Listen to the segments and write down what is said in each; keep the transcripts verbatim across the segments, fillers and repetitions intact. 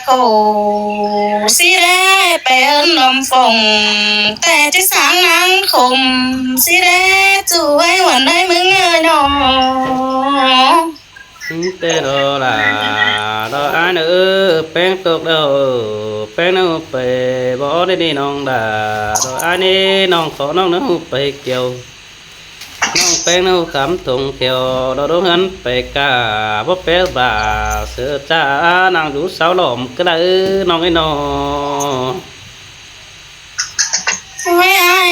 khổ. Xí đé pén đom phồng, té ꞌchí sáng nắng khôm. Xí đé ꞌchu ơi ꞌhuan ơi ꞌmứng ơi nó. ꞌMứng té đó là đó ai nữa, péng tộc đâu, péng nó phải bỏ đi đi nong đà, đó ai đi nong khó nong nó phải kiểu. Nong péng nó khắm thùng thiểu, đó đố ngắn phải cả bố pé bà sửa cha nang rú sáu lỏm cái đá ư nong ấy nó. Ôi ai,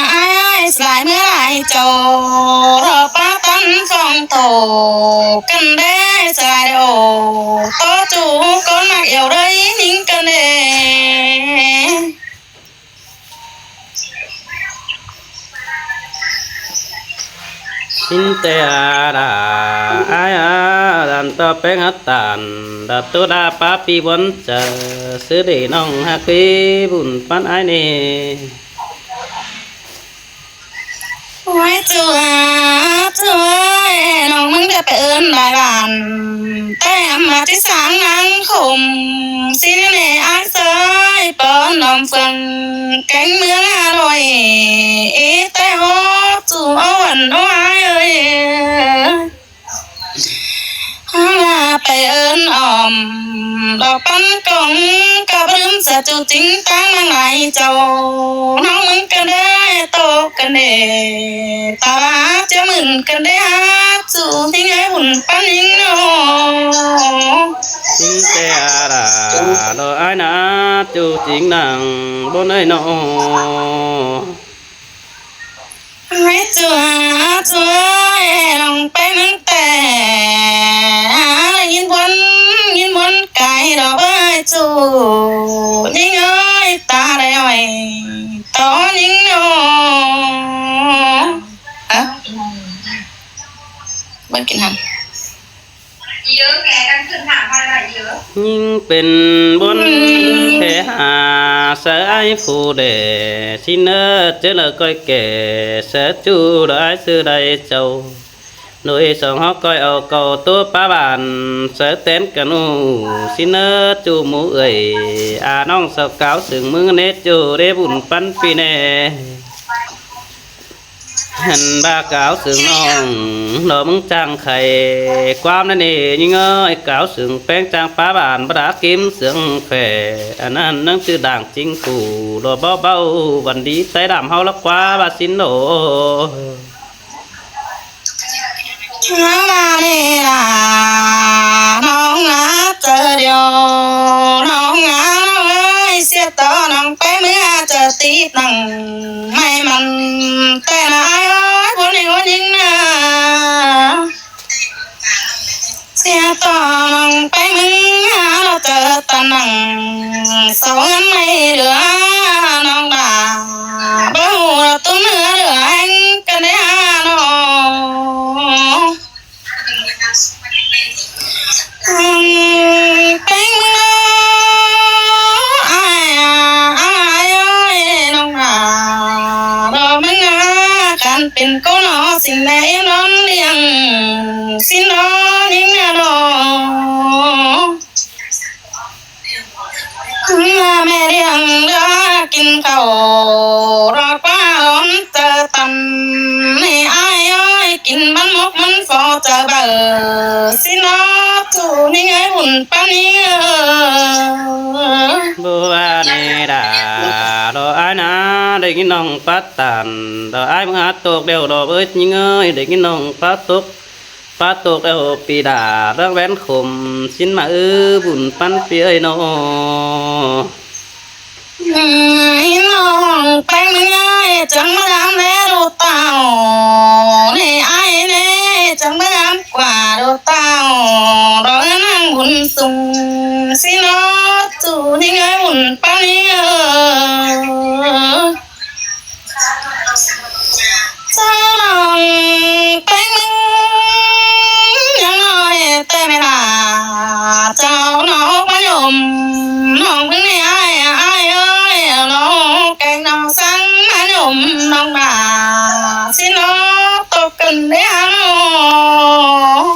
ai, ai, sai mưa lai châu, đó bá tắn phong thổ, cần đế sai đồ, có chủ con nặc yêu đấy những cần đế. Xin té a đà, ai a, đàn tơ péng hắt tàn, đà tơ đà pá pi bón chơ, sư để nong hạc pi bùn pán ai nê. Ôi chúa, chúa ơi, nong ꞌmứng đe pé ơn bài bản, té ꞌmá ꞌchí sáng nắng khôm, xin nê ai sơi, bón nong phường, cánh mưa hà nội, ý té hô, chúa ơi, ôi ai ơi. Hăng là pay ơn ỏm, đó pắn công, cả bơm sa chu chính tăng mang lai châu. Nong ꞌmứng cần đế, tô cần đế, ta bá chia mưn cần đế há, chu chính ai bùn pắn ính nô. Chính té a đà, đó ai nà, chu chính nang, bố nơi nô. Ôi chúa, chúa ơi, nong pay ꞌmứng té. Nhìn buôn, nhìn buôn cái đó bơi chu. Nhìn ơi, ta đây ơi, to nhìn nó. Hả? Bơi kín hẳn. ꞌNhính pên bón phe hà, sớ ai phủ đẻ, xin ớ, chớ lơ coi kẻ, sớ chu đó ai sư đai châu. Nối sống hók coi âu cầu tố pá bản, sớ tén cà nụ, xin ớ, chu mú ơi, à nong sao cáo sừng mưng nết chu đế bùn pắn phi nê. Hẳn ba cáo sướng nong, nó ꞌmứng chang khay, ꞌquám ꞌnặn ê, ꞌnhính ơi, cáo sướng péng chang pá bản, bá đá kim sướng phẻ, ăn ăn nắng chư đảng chính phủ, đó báu báu, văn đi tay đảm ꞌháu lắc ꞌquá, ba xin nổ. Há ba nê là, nong á, chơ điêu, nong á, nong ơi, sia to, nong pay ꞌmứa, chơ tí tăng, may mắn, té na ai ơi, bố nê, bố ꞌnhính na. Sia to nong pay ꞌmứng há, nó chơ ta nẳng, sau ngắn may đứa, nong đà, bố hù nó tún hứa đứa anh, cần đế há nó. Nong pay ꞌmứng nó, ai à, ai ơi, nong đà, đó ꞌmứng há, cán pên cô nó, xin đế nón điăng, xin nó, ꞌnhính nó. Mẹ điăng đá kin khảu, đó ꞌquá đón chơ tăn, ê ai ơi, kin bắn mốc bắn phó chơ bờ, xin nó, chu ꞌnhính ơi, bùn pắn ꞌnhính ơi. Bố ba nê đà, đó ai nà, đính nong pá tản, đó ai ꞌmứng há tốc đeo, đó bớt ꞌnhính ơi, đính nong pá tốc. Pá tốc eo pi đà ꞌváng ꞌvén khôm, xin mả ư bùn pắn phi ơi nô. Nong pay ꞌmứng ơi, chắng ꞌmá dám đé đô tao. Nê ai nê, chắng ꞌmá dám ꞌquá đô tao. Đó ꞌnhính bùn sung, xin nó, chu ꞌnhính ơi, bùn pắn ꞌnhính ơi. Cháu nong pay ꞌmứng, ꞌnhính ơi, té mẹ là cháu nong bá nhôm, nong ꞌmứng nê ai, ai ơi, nong canh nong sáng bá nhôm, nong bà, xin nó, tô cần đế há nó.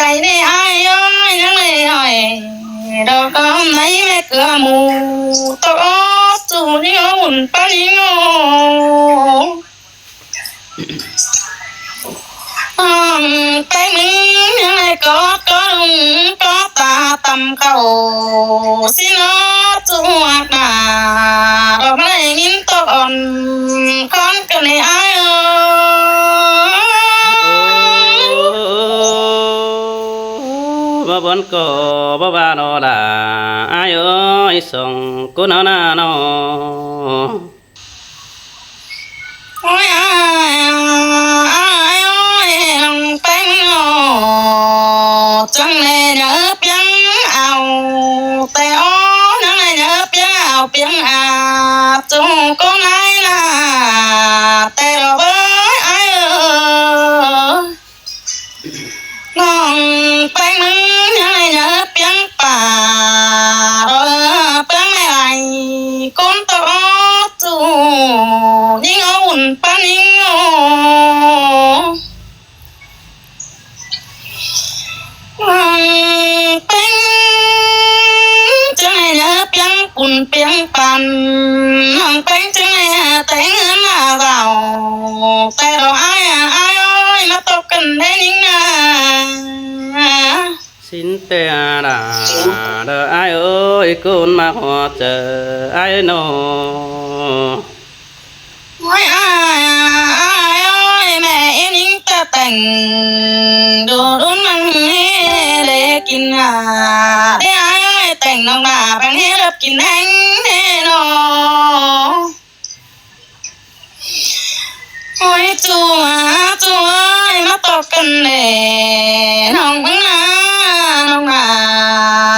cay ꞌnị ai ơi, ꞌnhắng ꞌnị ơi. Đỏ cơm nảy ꞌmẹ cưa mu, ꞌtộc ók ꞌchu ꞌnhính ók ꞌmún ꞌpắn ꞌnhính ók. Ong ꞌpéng ꞌnhính ꞌnhắng ꞌnị ꞌcọ, ꞌcọ ꞌlung ꞌcọ ta tăm khảu. ꞌSịn ók ꞌchu ꞌhặc đa, đỏ ꞌmá đảy ꞌnghín ꞌtộc ón, ꞌcốn căn ꞌnị ai ơi. Báu bón ꞌcọ báu ba ꞌnọ đa, ai ơi, song ꞌcốn ꞌnọ ꞌnọ. Ôi ai, ai ơi, ꞌnọng ꞌpéng ꞌnọ, chắng ꞌnị ꞌnhớ piếng au, ꞌtẹ ók ꞌnhắng ꞌnị ꞌnhớ piếng au piếng ạp, ꞌchu ꞌcốn ai ꞌnạ, ꞌtẹ đỏ bới ai ơi. ꞌNọng ꞌpéng ꞌnhắng ꞌnị ꞌnhớ piếng pả, đỏ piếng ꞌmẹ lai, ꞌcốn ꞌtộc ók ꞌchu ꞌnhính ók ꞌmún ꞌpắn ꞌnhính ók. ꞌNọng ꞌpéng chắng ꞌnị ꞌnhớ piếng pun piếng păn, ꞌnọng ꞌpéng chắng ꞌnị ꞌtếng ꞌhướn ꞌnạ dao, ꞌtẹ đỏ ai, ai ơi, ꞌmá ꞌtộc căn ꞌnị ꞌnhính ꞌnạ. ꞌSịn ꞌtẹ đa, đỏ ai ơi, ꞌcốn ꞌmặc ꞌhọt chaư ai ꞌnọ. Ôi ai, ai ơi, ꞌmẹ ꞌnhính ta ꞌteng, đu đun ꞌmắn ꞌhế đé kin ꞌnạ. Đé ai ơi, ꞌteng ꞌnọng đa ꞌpéng ꞌhế ꞌlợp kin ꞌhéng ꞌnị ꞌnọ. Ôi ꞌchu a, ꞌchu ơi, ꞌmá ꞌtộc căn ꞌnị, ꞌnọng ꞌmứng ꞌnạ, ꞌnọng ꞌmạ,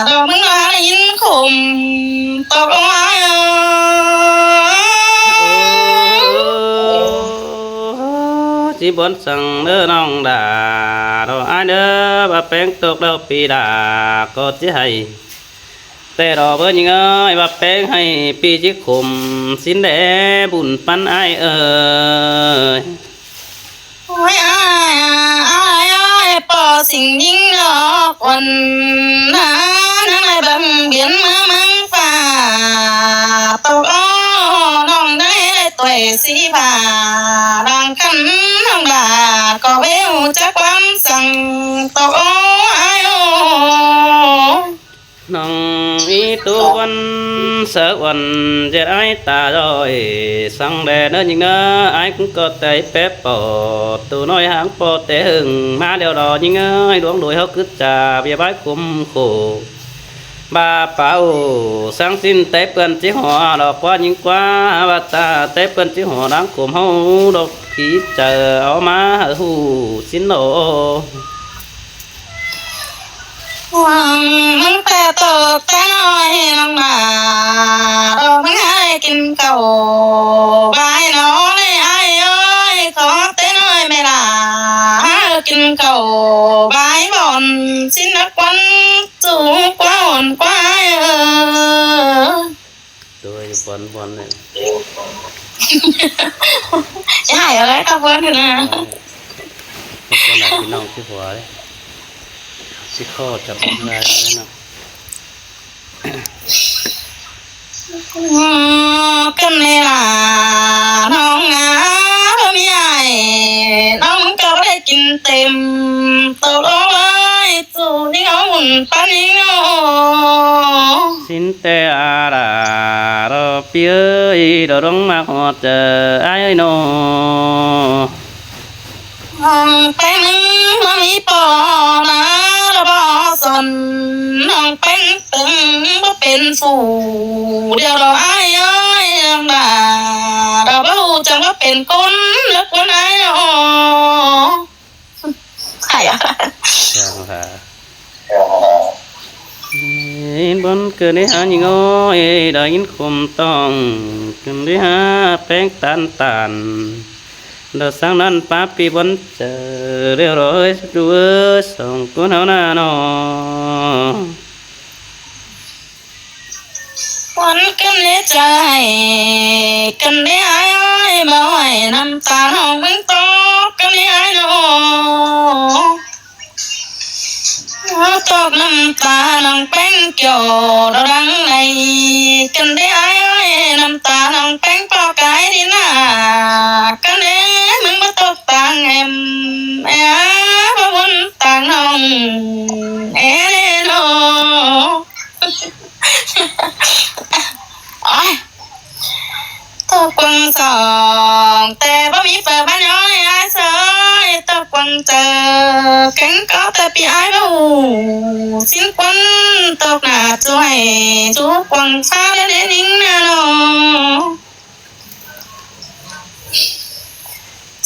ꞌtộc ꞌmứng ꞌnạ, đảy ꞌnhính khôm ꞌtộc ꞌnọ ai ơi. ꞌChí bón săng ꞌnớ ꞌnọng đa, đỏ ai ꞌnớ, ꞌva ꞌpéng ꞌtộc đaư ꞌpi đa ꞌcọ ꞌchí hảy. ꞌTẹ đỏ bới ꞌnhính ơi, ꞌva ꞌpéng hảy ꞌpi ꞌchí khôm, ꞌsịn đé bun ꞌpắn ai ơi. Ôi ai, ai ơi, ꞌpọ sing ꞌnhính ꞌlọ khuôn ꞌnạ, ꞌnhắng lai bang biên ꞌmướng ꞌmướng pha, ꞌtộc ók ꞌnọng đảy đảy tuế sí pha, đang căn ꞌnọng đa ꞌcọ bêu chắc ꞌquám săng, ꞌtộc ók ai ơi. ꞌNọng ꞌí ꞌtố ꞌvắn sáư uôn ꞌdệt ai ta ꞌdội, săng đé ꞌnớ ꞌnhính ꞌnớ, ai ꞌcọ ꞌtẹ pé ꞌpọ, ꞌtố ꞌnọi háng ꞌpọ ꞌtẹ hưng, ꞌmá điêu đỏ ꞌnhính ơi, đuống đuổi ꞌháu cứ chả bia bái khôm khổ. ꞌVa páo săng ꞌsịn té ꞌpươn ꞌchí hỏ đỏ ꞌquá ꞌnhính ꞌquá, ꞌva ta té ꞌpươn ꞌchí hỏ đang khôm ꞌháu độc kí chaư au ꞌmá hảư ꞌhụ ꞌsịn ꞌnọ. Hoang ꞌmứng ꞌtẹ ꞌtộc ꞌtẹ ꞌnọi ꞌnọng đa, đỏ ꞌmứng hảư kin khảu bai ꞌnọ ꞌnị ai ơi, khót ꞌtẹ ꞌnọi ꞌmẹ đa, hảư kin khảu bai bón, ꞌsịn ꞌnặc ꞌquắn ꞌchu ꞌquá ôn ꞌquá ai ơi. Tôi bón bón ꞌnị. Ê, hảư ơi, ꞌcọ bón ꞌnị ꞌnạ. Bón ꞌnị ꞌpi ꞌnọng ꞌchí hua ꞌlế. ꞌChí khót chắp ꞌnị ꞌnạ. Căn ꞌnị ꞌnạ, ꞌnọng ꞌnạ, báu ꞌmí ai, ꞌnọng ꞌcọ báu đảy kin têm, ꞌtộc ꞌlọ ꞌvái ꞌchu ꞌnhính ók ꞌmún ꞌpắn ꞌnhính ꞌnọ. ꞌSịn ꞌtẹ a đa, đỏ ꞌpi ơi, đỏ đuống ꞌmặc ꞌhọt chaư ai ơi ꞌnọ. ꞌNọng ꞌpéng ꞌmứng báu ꞌmí ꞌpọ ꞌnạ, đỏ báu son, ꞌnọng ꞌpéng tưng báu pên phủ, điêu đỏ ai ơi, ꞌnọng đa, đỏ báu chắng báu pên ꞌcốn, ꞌlớc ꞌcốn ai ꞌnọ. Hảư a. Chắng hả. Ê, bón ꞌcọ đảy hák ꞌnhính ơi, đảy ꞌnhính khôm tong, ꞌcọ đảy hák ꞌpéng ꞌtan ꞌtan. Đa sáng ꞌnặn pá ꞌpi bón chaư ꞌlẹo ꞌló ới, ꞌchu ới, song ꞌcốn ꞌháu ꞌnạ ꞌnọ. Bón căn ꞌlế chaư hảư căn ꞌlế ái ơi, báu hảư ꞌnặm ta ꞌnọng ꞌmứng ꞌtố căn ꞌlế ái ꞌnọ. Tốc ꞌnặm ta ꞌnọng ꞌpéng kiẻo đo đăng đảy căn ꞌlế ái ơi, ꞌnặm ta ꞌnọng ꞌpéng ꞌpọ cai đi ꞌnạ. Căn ꞌlế ꞌmứng báu tốc tang em, é, báu bón tang ꞌnọng, é ꞌlế ꞌnọ. Ôi. Tốc quăng song ꞌtẹ báu ꞌmí phaư ꞌmá ꞌnhó ꞌnị ái ꞌsớ. Tốc quăng chaư kéng có ꞌtẹ ꞌpi ái báu ꞌhụ sính ꞌquán. Tốc ꞌnạ ꞌchu hảư ꞌchu quăng ꞌphá ꞌlế ꞌlế ꞌnịnh ꞌnạ ꞌnọ.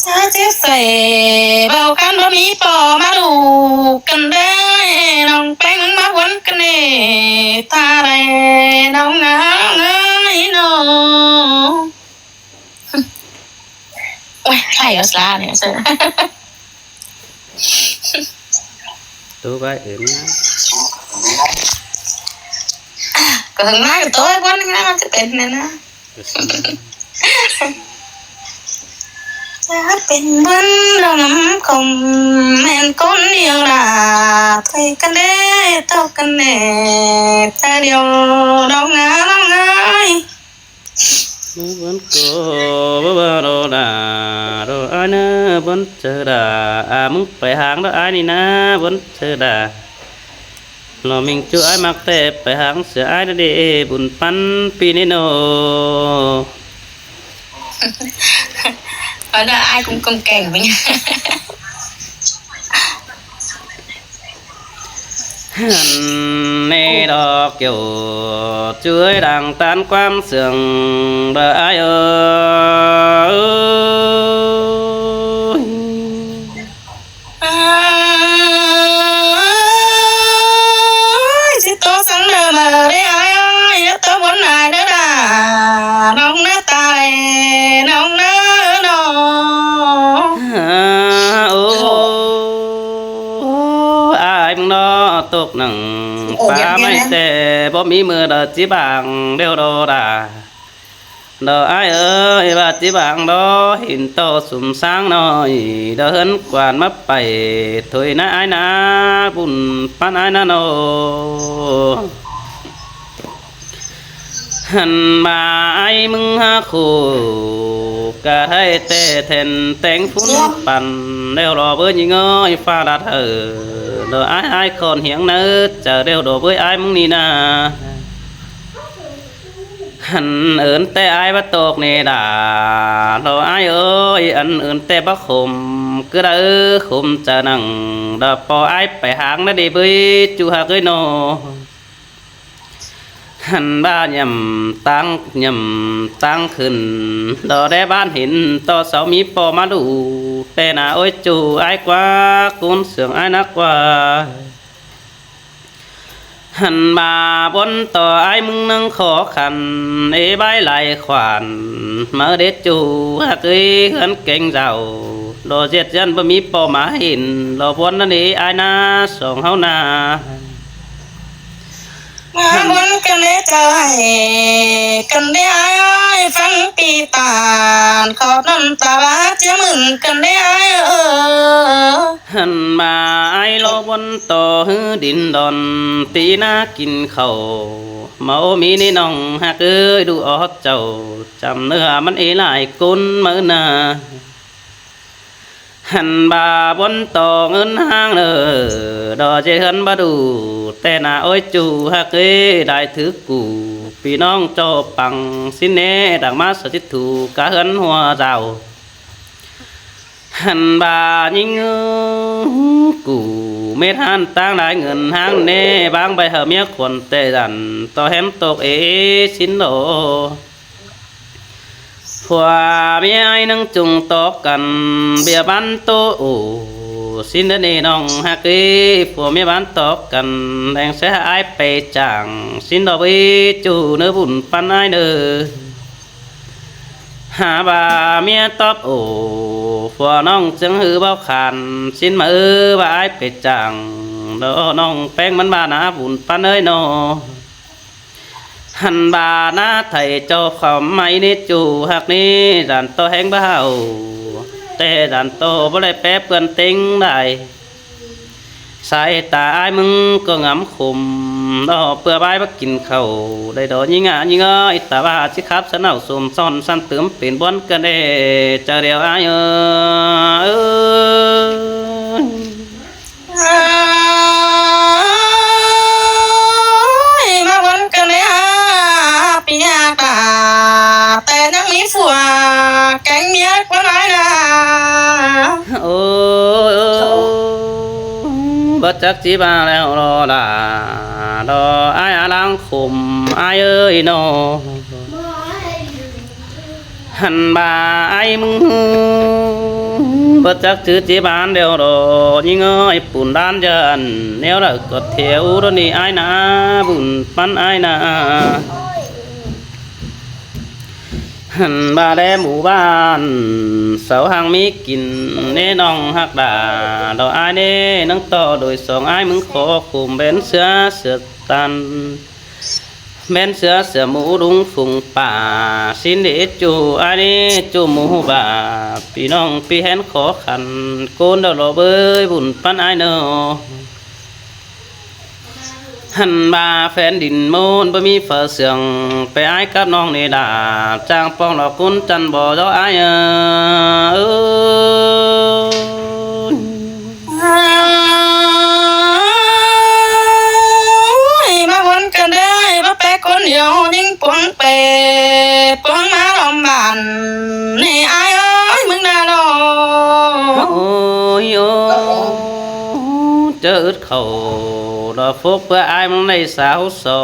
Chá chếp sảy báu khăn báu ꞌmí ꞌpo ꞌmá đu căn ꞌlế. ꞌNọng ꞌpéng ꞌmá bón căn ꞌlế, ta đảy ꞌnọng ꞌnạ ꞌnọng ơi ꞌnọ. Ôi, hay ꞌsớ ꞌnị ꞌsớ. Tú bái ứn ꞌnạ. Có hứng ꞌmá có ꞌtố bón ꞌnạ ꞌmắn ꞌchí pên ꞌnị ꞌnạ. Chả pên bón ꞌló ngắm khong ꞌmen ꞌcốn điêu đa. Thuê căn ꞌlế, tốc căn ꞌlế, ta điêu ꞌló ngá ꞌló ngá. ꞌMứ bón cô báu báu đo đa, đo ái ꞌnớ bón chaư đa. À, ꞌmứng pay háng đo ái ꞌnị ꞌnạ, bón chaư đa. Lo ꞌminh ꞌchu ái ꞌmặc ꞌtẹ pay háng sia ái ꞌnớ đi, bun ꞌpắn ꞌpi ꞌnị ꞌnọ. Ở đó ai cũng công kênh với nhau. Hẳn ꞌnị đo kiẻo ꞌchu ới đang tán ꞌquám sương đa ái ơi. Ơi, ꞌchí ꞌtố săng đa ꞌmá ꞌlế ái ơi, ꞌtố bón ái đa đa. ꞌNọng ꞌnớ ta đảy, ꞌnọng ꞌnớ ꞌnọ. À, ô, ái ꞌmứng ꞌnọ tốc nẳng pá ꞌmạy ꞌtẹ báu ꞌmí ꞌmưa đa ꞌchí bang đeo đo đa. Đo ái ơi, ꞌva ꞌchí bang đo hên ꞌto sum sáng ꞌnọi, đo ꞌhướn quan ꞌmá pay thôi ꞌnạ ái ꞌnạ, bun ꞌpắn ái ꞌnạ ꞌnọ. Hẳn ꞌva ái ꞌmứng hák khổ, cả thái ꞌtẹ then téng phún păn, đeo lo bới ꞌnhính ơi pha đặt hở, đo ái ái khon hiếng ꞌnớ, chả đeo đo bới ái ꞌmứng ꞌnị ꞌnạ. Hẳn ứn ꞌtẹ ái báu tốc ꞌnị đa, lo ái ơi, ăn ứn ꞌtẹ báu khôm, ꞌcứ đaư khôm chaư nẳng, đa ꞌpo ái pay háng ꞌnớ đi bới ꞌchu hák ới ꞌnọ. Hẳn ꞌva nhẳm táng, nhẳm táng khửn, đo đé ꞌván hên ꞌto sau ꞌmí ꞌpo ꞌmá đu, ꞌtẹ ꞌnạ ối ꞌchu ái ꞌquá, ꞌcốn sương ái ꞌnạ ꞌquá. Hẳn ꞌva bón ꞌto ái ꞌmứng ꞌnưng khó khăn, ê bái lai khoản, máư đế ꞌchu hák ới ꞌhướn kéng dao, lo ꞌdệt ꞌdắn báu ꞌmí ꞌpo ꞌmá hên, lo bón ꞌnặn ê ái ꞌnạ song ꞌháu ꞌnạ. Hẳn bón căn ꞌlế chaư hảư căn ꞌlế ái ơi, phắng ꞌpi ꞌtan, khót ꞌnặn ta ꞌva ꞌchí mưn căn ꞌlế ái ơ. Hẳn ꞌva ái lo bón ꞌto ꞌhứ đin đon, ti ꞌnạ kin khảu, máư ꞌmí ꞌnị ꞌnọng hák ới đu ók chảu, chăm ꞌnớ ꞌmắn ê lai ꞌcốn máư ꞌnạ. Hẳn ꞌva bón ꞌto ꞌngớn ꞌháng ꞌnớ, đo ꞌdệt ꞌhướn báu đu, ꞌtẹ ꞌnạ ối ꞌchu hák ới đai thứ củ, ꞌpi ꞌnọng ꞌchọ păng sín ꞌnê, đang ꞌmá sa chít thu cá ꞌhướn hua dao. Hẳn ꞌva ꞌnhính củ mết ꞌhán ꞌtáng lai ngơn ꞌháng ꞌnê, báng ꞌvạy hảư ꞌmía khuôn ꞌtẹ dản, ꞌto hén tốc ê sín đô. Phua ꞌmía ái ꞌnưng chung tók căn, ꞌviạk bán ꞌtố ổ, sín đa ꞌnị ꞌnọng hák ới, phua ꞌmía bán tók căn, đeng ꞌsớ hák ái pay chảng, sín đo bới ꞌchu ꞌnớ bun ꞌpắn ái ꞌnớ. Hák ꞌva ꞌmía tóp ổ, Phua ꞌnọng ꞌchương ꞌhứ báu khan, ꞌsịn ꞌmá ꞌư ꞌva ải pay chang, ꞌnọng ꞌpéng ꞌmắn ꞌva ꞌná bun ꞌpắn ới ꞌnọ. Hăn ꞌva ꞌná thảy ꞌchọ khỏm ꞌmạy ꞌnị ꞌchu ꞌhặc ꞌnị, dản ꞌto ꞌhéng báu hảư, ꞌtẹ dản ꞌto báu đảy pé ꞌpươn ꞌtếng đảy. Sai ta ải ꞌmứng ꞌcọ ngắm khôm, ꞌnọ ꞌpưa bái báu kin khảu, đảy đó ꞌnhính ꞌnhính ới, ta ꞌva ꞌchí khắp săn ꞌnạu sôm son săn tứm pên bón căn ê, chaư điêu ải ơi. Ơi, ꞌmá bón căn ê ha, pi ha ta, ꞌtẹ ꞌnhắng ꞌmí phua, kéng ꞌmía ꞌquá ải ꞌna. Ôi, ôi, báu chắc ꞌchí ꞌva ꞌlẹo ꞌló đa, ꞌló ải ải ꞌláng khôm ải ới ꞌnọ. Hăn ꞌva ải ꞌmứng báu chắc ꞌchí ꞌchí ꞌva ꞌlẹo ꞌló, ꞌnhính ới, pun đan dơn, ꞌnéo đaư ꞌcọ thiêu đón ꞌnị ải ꞌna, bun ꞌpắn ải ꞌna. Hăn ꞌva đé mủ ꞌban, sau hăng ꞌmí kin, ꞌnị ꞌnọng ꞌhặc đa, ꞌló ải ꞌnị, ꞌnắng ꞌto đuổi song ải ꞌmứng khó khôm bén ꞌsứa sửa tan. Bén ꞌsứa sửa mủ đung phung pả, ꞌsịn đi ꞌchu ải ꞌnị, ꞌchu mủ ꞌva, pi ꞌnọng pi hén khó khăn, ꞌcốn đaư ꞌló bới bun ꞌpắn ải ꞌnọ. Hăn ꞌva phén đin ꞌmôn báu ꞌmí phaư sương, pay ải cắp ꞌnọng ꞌnị đa, chang ꞌpong ꞌló ꞌcốn chăn bó dó ải ơi. Ơi, ꞌmá bón căn ê, báu pé ꞌcốn điêu, ꞌnhính ꞌpứng pay, ꞌpứng ꞌmá ꞌlóm bản, ꞌnị ải ơi, ꞌmứng ꞌna ꞌnọ. Ôi, ôi, ꞌchớ ứt khảu, ꞌló phốc ꞌpưa ải ꞌmứng đảy sáo so,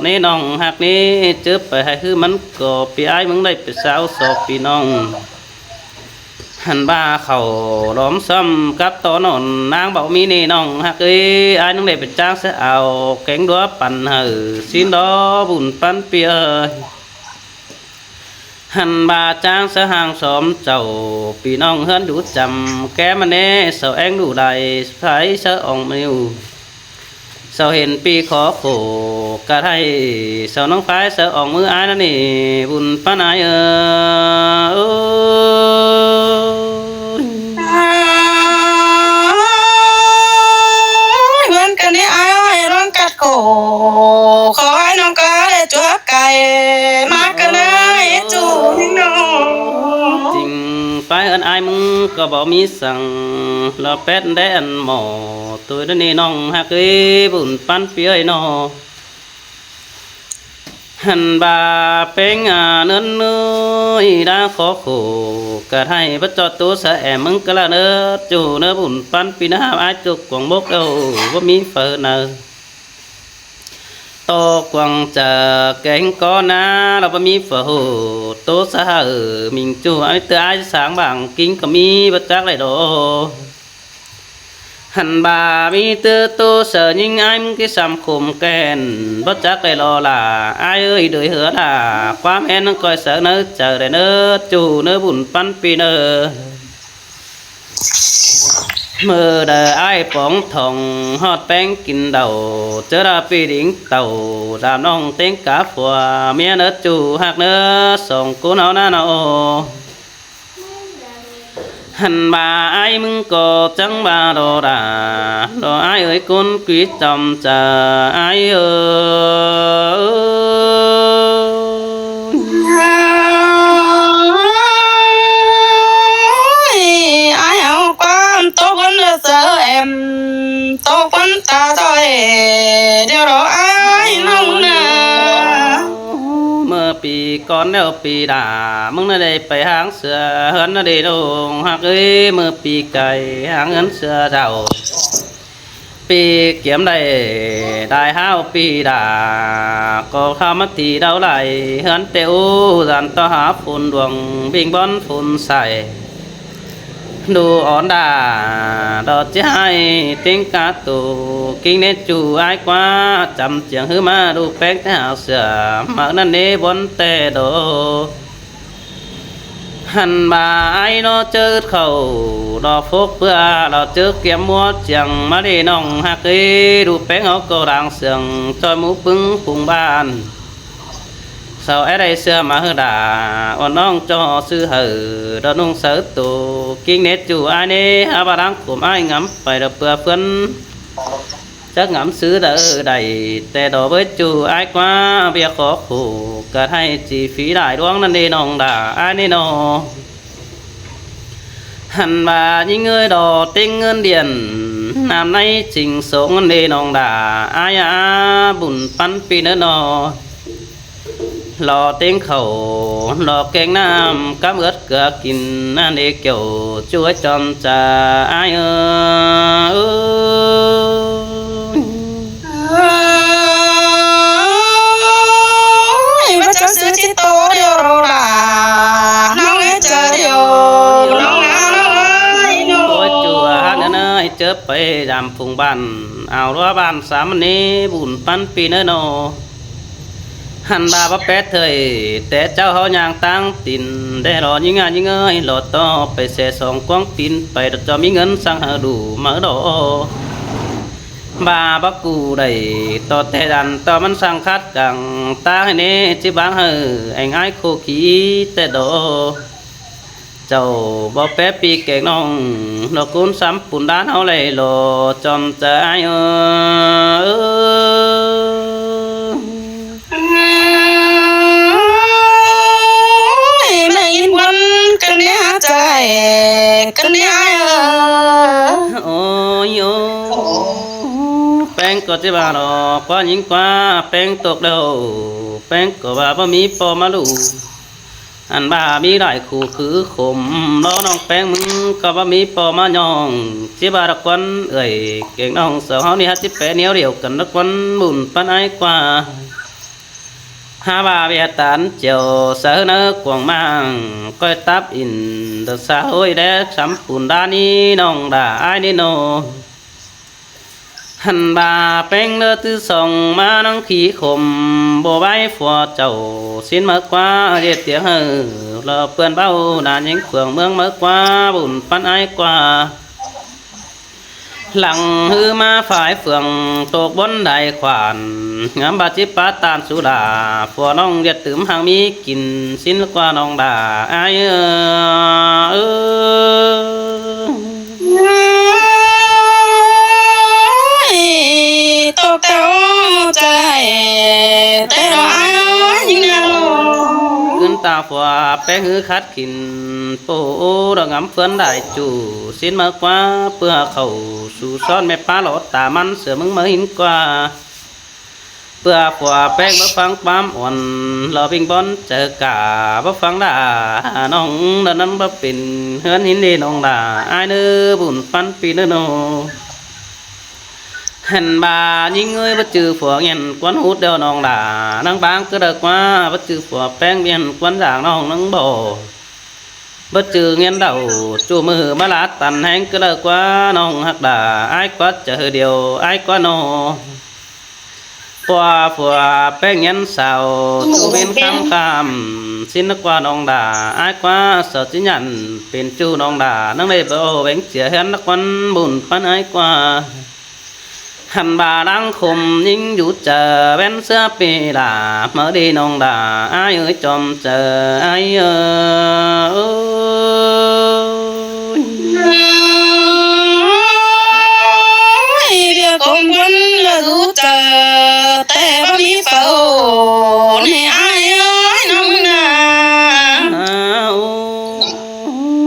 ꞌnị ꞌnọng ꞌhặc ꞌnị, ꞌchớ pay hảư ꞌhứ ꞌmắn ꞌcọ, pi ải ꞌmứng đảy pay sáo so pi ꞌnọng. Hăn ꞌva khảu ꞌlóm sóm cắp ꞌto ꞌnọn ꞌnáng báu ꞌmí ꞌnị ꞌnọng ꞌhặc ới, ải ꞌnưng đảy pay chang sáư ao, kéng đúa păn hảư, ꞌsịn đó bun ꞌpắn pi ơi. Hăn ꞌva chang sáư hang sóm chảu, pi ꞌnọng ꞌhướn đú chăm, ké ꞌmắn ꞌnị, sau ꞌéng đu đảy, phái sáư ỏng ꞌmự. Sau hên pi khó khổ, ꞌcọ ꞌhại, sau ꞌnóng phái sáư ỏng ꞌmự ải ꞌnặn ꞌnị, bun ꞌpắn ải ơi. Ôi, bón căn ê ải ơi, ꞌlóng cắt khổ, khó ải ꞌnọng ꞌcọ đảy chuốp cai, ꞌmá căn ê ꞌchu ꞌnị ꞌnọ. Chính phái ꞌhướn ải ꞌmứng ꞌcọ báu ꞌmí săng, ꞌló pét đé ăn mỏ, ꞌtoi ꞌnặn ꞌnị ꞌnọng ꞌhặc ới, bun ꞌpắn pi ơi ꞌnọ. Hăn ꞌva ꞌpéng a ꞌnớn ꞌnới đa khó khổ, ꞌcọ ꞌhại báu ꞌchọ ꞌtố sáư ẻm ꞌmứng ꞌcọ ꞌlạ ꞌnớ, ꞌchu ꞌnớ bun ꞌpắn pi ꞌnớ hảư ải ꞌchu cuông bốc eo, báu ꞌmí phaư nao. ꞌTo cuông chaư kéng ꞌcọ ꞌna, ꞌló báu ꞌmí phaư hảư, ꞌtố sáư hảư, ꞌmính ꞌchu ải ꞌtứ ải sáng bảng kính ꞌcọ ꞌmí báu chắc đảy đó. Hăn ꞌva ꞌmí ꞌtứ ꞌtố sáư ꞌnhính ải ꞌmứng ꞌkí sam khôm kẻn, báu chắc đảy lo lả, ải ơi đuổi hứa lả, ꞌquám hén ꞌnăng ꞌcoi sáư ꞌnớ chaư đảy ꞌnớ, ꞌchu ꞌnớ bun ꞌpắn pi ꞌnớ. ꞌMự đaư ải póng thỏng ꞌhọt ꞌpéng kin đảu, ꞌchớ đa pi đính tảu, dam ꞌnọng ꞌtếng cá phua, ꞌmía ꞌnớ ꞌchu ꞌhặc ꞌnớ, song ꞌcốn ꞌháu ꞌná ꞌnọ. Hăn ꞌva ải ꞌmứng ꞌcọ chắng ꞌva đo đa, đo ải ơi ꞌcốn quí chăm chaư ải ơi. Ôi, ải ꞌháu ꞌquám ꞌtố ꞌcốn đa sáư ẻm, ꞌtố ꞌcốn ta ꞌtoi, điêu đó ải ꞌnọng ꞌna. ꞌMự pi cón ꞌlẹo pi đả, ꞌmứng ꞌnặn đảy pay háng sửa ꞌhướn ꞌnặn đảy ꞌnọng ꞌhặc ới, ꞌmự pi cai háng ꞌhướn sửa đảu. Pi kiém đảy, đai ꞌháu pi đả, ꞌcọ khảu ꞌmá thi đau đảy, ꞌhướn ꞌtẹ ú, dản ꞌto hả phôn đuông, ꞌvinh bón phôn sai. Đu ón đa, đo ꞌchí ꞌhại, ꞌtếng cá tô, kính ꞌnế ꞌchu ải ꞌquá, chăm chiêng ꞌhứ ꞌmá đu ꞌpéng ꞌtẹ hảư sửa, ꞌmự ꞌnặn ꞌnế bón ꞌtẹ đô. Hăn ꞌva ải ꞌnọ ꞌchớ khảu đỏ phốc ꞌpưa lỏ ꞌchớ kiêm ꞌmúa chiêng ꞌmá đi ꞌnọng ꞌhặc ꞌi, đu ꞌpéng au ꞌcọ đang siêng ꞌchoi ꞌmú ꞌpứng phung ꞌban. Sau é đảy sia ꞌmá hảư đả, ꞌuôn ꞌnọng ꞌchọ ꞌsứ hảư, đon ꞌnung sáư tô, king nết ꞌchu ải ꞌnê, hák ꞌva đang khôm ải ngắm pay đỏ ꞌpưa ꞌphướn. Chắc ngắm ꞌsứ đaư đảy, ꞌtẹ đỏ bới ꞌchu ải ꞌquá, ꞌviạk khó khổ, ꞌcọ hảư chi phí đảy ꞌluống ꞌnặn đi ꞌnọng đả, ải ꞌnê ꞌnọ. Hăn ꞌva ꞌnhính ꞌngới đỏ ꞌtếng ꞌngớn điện, ꞌnặm ꞌnay chinh sông ꞌnặn đi ꞌnọng đả, ải a, bun ꞌpắn ꞌpi ꞌnớ ꞌnọ. Lỏ ꞌtếng khảu, lỏ keng ꞌnặm, cắp ướt ꞌcọ kin, ꞌnặn đi kiẻo, ꞌchu ꞌchoi chom chaư, ải ơi. Ôi, báu ꞌchọ ꞌsứ ꞌchí tô điêu đỏ đả, ꞌnọng ꞌnê chaư điêu, ꞌnọng ꞌnọng ꞌnọng ꞌnọng. Ôi, ꞌchu ꞌhặc ꞌnớ ꞌnớ, ꞌchớ pay dăm phung ꞌban, au ꞌlúa ꞌban sam ꞌnê, bun ꞌpắn ꞌpi ꞌnớ ꞌnọ. Hăn ꞌva báu pét thời, té ꞌchạu ꞌháu ꞌnhang ꞌtáng tin, đe lỏ ꞌnhính a ꞌnhính ơi, lỏ ꞌto pay sia song ꞌquáng tin, pay đỏ ꞌchọ ꞌmí ꞌngớn săng hảư đủ máư đỏ. ꞌVa báu cu đảy, ꞌto ꞌtẹ dăn ꞌto ꞌmắn săng khắt cẳng, ꞌtáng hảư ꞌnê, ꞌchí báng hảư, ẻng ải khô khí ꞌtẹ đỏ. Chảu báu pé pi keng ꞌnọng, ꞌnọ ꞌcốn sắm pun đán ꞌháu đảy lỏ chom chaư ải ơ. Ôi, ꞌmá in ꞌquắn căn đé hák chaư, căn đé ải ơ. Ôi, ôi. ꞌPéng ꞌcọ ꞌchí ꞌva lỏ ꞌquá ꞌnhính ꞌquá, ꞌpéng tốc đầu, ꞌpéng ꞌcọ ꞌva báu ꞌmí ꞌpo ꞌmá ꞌlụk. Ăn ꞌva ꞌmí đảy khủ khứ khổm, ꞌlo ꞌnọng ꞌpéng ꞌmứng ꞌcọ báu ꞌmí ꞌpo ꞌmá ꞌnhọng. ꞌChí ꞌva đa ꞌquắn ơi, keng ꞌnọng song ꞌháu ꞌnị hák ꞌchí pé ꞌnéo điêu căn đa ꞌquắn bun ꞌpắn ải ꞌquá. Hák ꞌva ꞌviạk tản chiêu sáư ꞌnớ cuông ꞌmáng, ꞌcoi tắp in đa sa ꞌhội đé sắm pun đá ꞌnị ꞌnọng đa ải ꞌnị ꞌnọ. Hăn ꞌva ꞌpéng ꞌlớ ꞌtứ song ꞌmá ꞌnăng khí khổm, báu ꞌvái phua chảu sín máư ꞌquá, ꞌdệt tiêng hảư ꞌlo ꞌpươn báu, nả ꞌnhính phường ꞌmướng máư ꞌquá, bun ꞌpắn ải ꞌquá. Lăng ꞌhứ ꞌmá phái phường tốc bón đảy khoản, ngắm ꞌva ꞌchí pá ꞌtan su đa, phua ꞌnọng ꞌdệt tứm hăng ꞌmí kin sín ꞌquá ꞌnọng đa ải ơ. Ôi, tốc táo chaư té ꞌnọ ải ơ, ꞌnhính ꞌnọ. ꞌCứn ta phua ꞌpéng ꞌhứ khắt kin, ꞌpộ đa ngắm ꞌphướn đảy ꞌchu sín máư ꞌquá, ꞌpưa khảu su són ꞌme ꞌpá lỏ ta ꞌmắn sia ꞌmứng máư ꞌhính ꞌquá. ꞌPưa phua ꞌpéng báu ꞌphắng ꞌquám uôn, ꞌlo ꞌvinh bón chaư cả báu ꞌphắng đa ꞌnọng, đa ꞌnặn báu pên ꞌhướn ꞌhính đi ꞌnọng đa ải ꞌnớ, bun ꞌpắn ꞌpi ꞌnớ ꞌnọ. Hăn ꞌva ꞌnhính ꞌngới báu ꞌchư phua ꞌnghén ꞌquắn ꞌhút điêu ꞌnọng đa, ꞌnăng báng cá đa ꞌquá, báu ꞌchư phua ꞌpéng ꞌnghén ꞌquắn dáng ꞌnọng ꞌnăng báu. Báu ꞌchư ꞌnghén đảu, ꞌchu ꞌmự ꞌmá lát ꞌtan ꞌhéng cá đa ꞌquá ꞌnọng ꞌhặc đa ải ꞌquá, chaư điêu ải ꞌquá ꞌnọ. ꞌPua phua ꞌpéng ꞌnghén sau, ꞌchu ꞌviến khắm khắm sín ꞌquá ꞌnọng đa ải ꞌquá, sau ꞌchí nhẳn pên ꞌchu ꞌnọng đa, ꞌnăng đảy báu ꞌvến chia ꞌhướn ꞌquắn bun ꞌpắn ải ꞌquá. Hăn ꞌva đang khổm ꞌnhính dú chaư, ꞌvén ꞌsứa pi đa máư đi ꞌnọng đa ải ơi, chom chaư ải ơ. Ôi, ꞌviạk khổm ꞌquắn ꞌlạ dú chaư té báu ꞌmí phảu ꞌnị ải ơi, ꞌnọng ꞌnạ.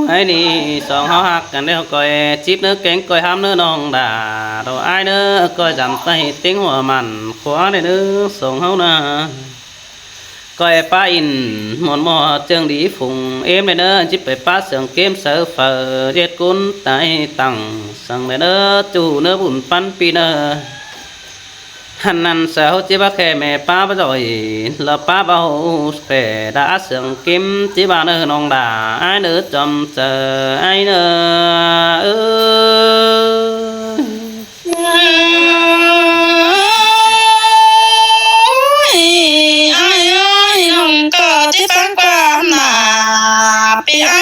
Ải ꞌnị song ꞌháu ꞌhặc căn điêu, ꞌcoi chíp ꞌnớ kéng ꞌcoi ꞌhăm ꞌnớ ꞌnọng đa, đo ải ꞌnớ, ꞌcoi dăm ꞌtay ꞌtếng hua mẳn khua đảy ꞌnớ song ꞌháu ꞌnạ. ꞌCoi pá in muôn ꞌmo ꞌchương đi phung ꞌếm đảy ꞌnớ, ꞌchí pay pá siêng kêm sáư phaư, ꞌdệt ꞌcốn tai tẳng săng đảy ꞌnớ, ꞌchu ꞌnớ bun ꞌpắn ꞌpi ꞌnớ. Hăn ꞌnặn sau ꞌchí báu khe ꞌme pá báu ꞌdội, ꞌlạ pá báu khe đa siêng kêm ꞌchí ꞌva ꞌnớ ꞌnọng đa ải ꞌnớ, chom chaư ải ꞌnớ. Ôi, ải ơi, ꞌnọng ꞌcọ ꞌchí ꞌphắng ꞌquá ꞌnạ, pi ải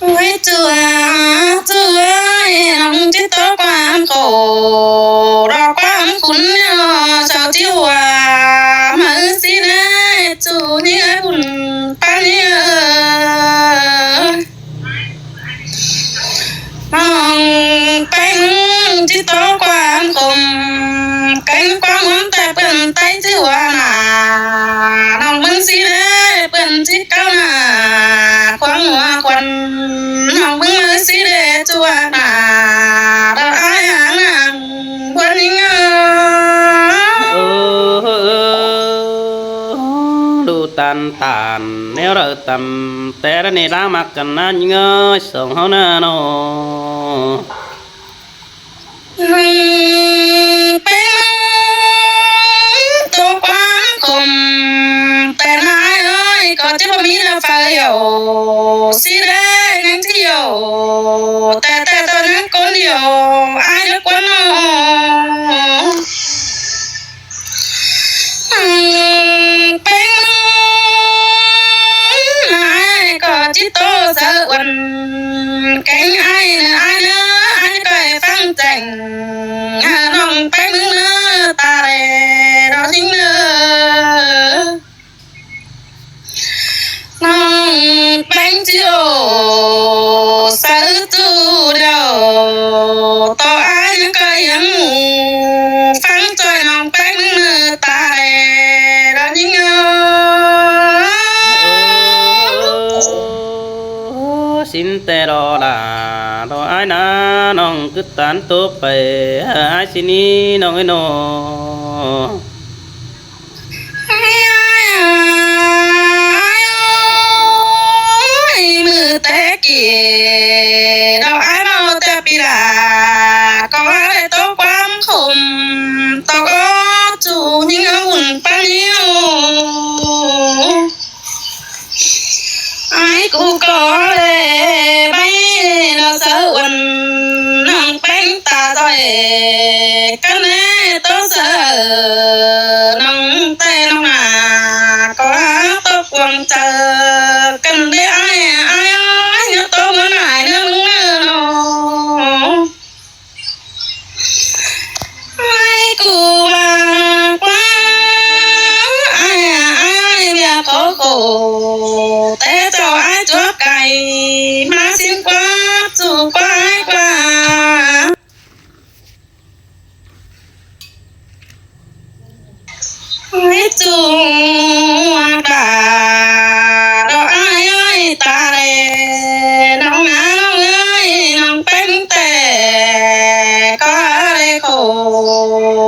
Ơi, ꞌchư a, ꞌchư ơi, ꞌnọng ꞌchí tók ꞌquám khổ, ꞌlọk ꞌquám khốn ꞌnị, sau ꞌchí hua máư ꞌsứ ꞌnị, ꞌchư ꞌnị ꞌcốn ꞌpá ꞌnị ơi. ꞌNọng ꞌpéng ꞌchí tók ꞌquám khốn, ꞌpéng ꞌquám ꞌmuôn ꞌtẹ ꞌpưn ꞌTáy ꞌchư hua ꞌnị, ꞌnọng ꞌmứng ꞌsứ ꞌnị, ꞌpưn ꞌchí cáu ꞌnị, ꞌquám hua khuôn, ꞌnọng ꞌmứng máư ꞌsứ ꞌnị, ꞌchư hua ꞌnị, ꞌlọk ải áng ꞌnáng ꞌmuôn ꞌnị ơi. Ơ, ơ, ơ, ꞌlụk ꞌtan ꞌtan, ꞌnéo đaư tăm té ꞌnị ꞌláng ꞌmặc căn ꞌnị ꞌnhính ơi, song ꞌháu ꞌnị ꞌnọ. Nong ꞌpéng ꞌmướng ꞌtố ꞌquám khôm, ꞌtẹ ꞌnị ơi, ꞌcọ ꞌchí báu ꞌmí ꞌna phaư dú, sí đé ꞌnhắng ꞌchí dú, ꞌtẹ ꞌtẹ ꞌtoi ꞌnhắng ꞌcốn dú, ai ꞌnhắng ꞌcốn ꞌnớ. Nong ꞌpéng ꞌmướng ꞌnị ơi, ꞌcọ ꞌchí ꞌtố saư uôn, kéng ai ꞌnớ, ai ꞌnớ, ai ꞌnhắng ꞌcọ ꞌphắng chẻng, nong ꞌpéng ꞌmướng ꞌnớ, ta đé, ꞌlẹo ꞌnhính ꞌnớ. Nong ꞌpéng ꞌchí dú saư ꞌchu điêu, ꞌtọ ai ꞌnhắng ꞌcọ ꞌnhắng ꞌphắng ꞌchoi nong ꞌpéng ꞌmướng ꞌnớ, ta đé, ꞌlẹo ꞌnhính ꞌnớ. Ơ, sính ꞌtẹ ꞌlẹo đa, ꞌlẹo ai ꞌnớ, nong cứ tán ꞌtố pay, ai ꞌchí ꞌnị nong ơi ꞌnọ. Ai ơi, ꞌmự té ꞌki, ꞌlẹo ai ꞌmá ꞌtẹ ꞌpi đa, ꞌcọ ai ꞌtố ꞌquám khôm, ꞌtọ ꞌcọ ꞌchu ꞌnhính ꞌhún ꞌpá ꞌnhính. Ai cu ꞌcọ đé báu ꞌnớ saư uôn, nong ꞌpéng ta ꞌtoi, căn ꞌnê ꞌtố saư, nong ꞌtẹ nong ꞌna, ꞌcọ ꞌtố cuông chaư, căn đé ai, ai ơi, ꞌnhá ꞌtố ꞌmá nải ꞌnớ ꞌmướng ꞌnớ ꞌnọ. Ai cu ꞌva ꞌquá, ai ai ai, ꞌviạk khổ khổ, té ꞌchọ ai chuốp cay, ꞌmá sính ꞌquá, ꞌchu ꞌquá ai ꞌquá. Ê, ꞌchu ꞌva, ꞌlẹo ai ơi, ta đé, nong ꞌna nong ơi, nong ꞌpéng ꞌtẹ, ꞌcọ đé khổ,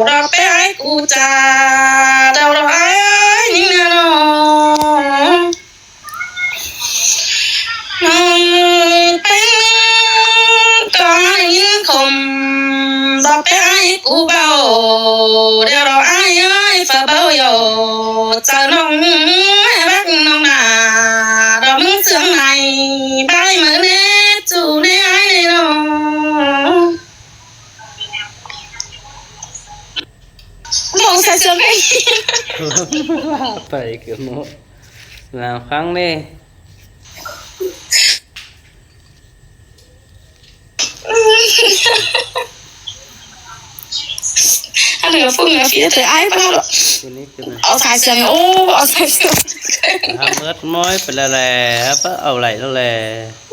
ꞌlẹo ꞌpéng ai cu cha, ꞌlẹo ꞌlẹo ai ơi, ꞌnhính ꞌnớ ꞌnọ. Nong ꞌpéng ꞌcọ ꞌnhính khôm, ꞌlẹo ꞌpéng ai cu báu, điêu ꞌlẹo ai ơi, phaư báu dú, chaư nong ꞌmá bác nong ꞌna, ꞌlẹo ꞌmướng ꞌsướng ꞌnị, bái ꞌmự ꞌnê, ꞌchu ꞌnê ai ꞌnê ꞌnọ. Mông sai sương ꞌnị. Pay ꞌcọ ꞌmá ꞌláng ꞌphắng ꞌnê. Ăn ꞌnị ꞌphắng ꞌnị, phi ꞌtẹ ai ꞌpá ꞌlẹo. Au sai sương, ô, au sai sương. Hăm ớt ꞌmới pay ꞌlẹo ꞌlẹ, hăm ꞌpá au đảy ꞌlẹo ꞌlẹ.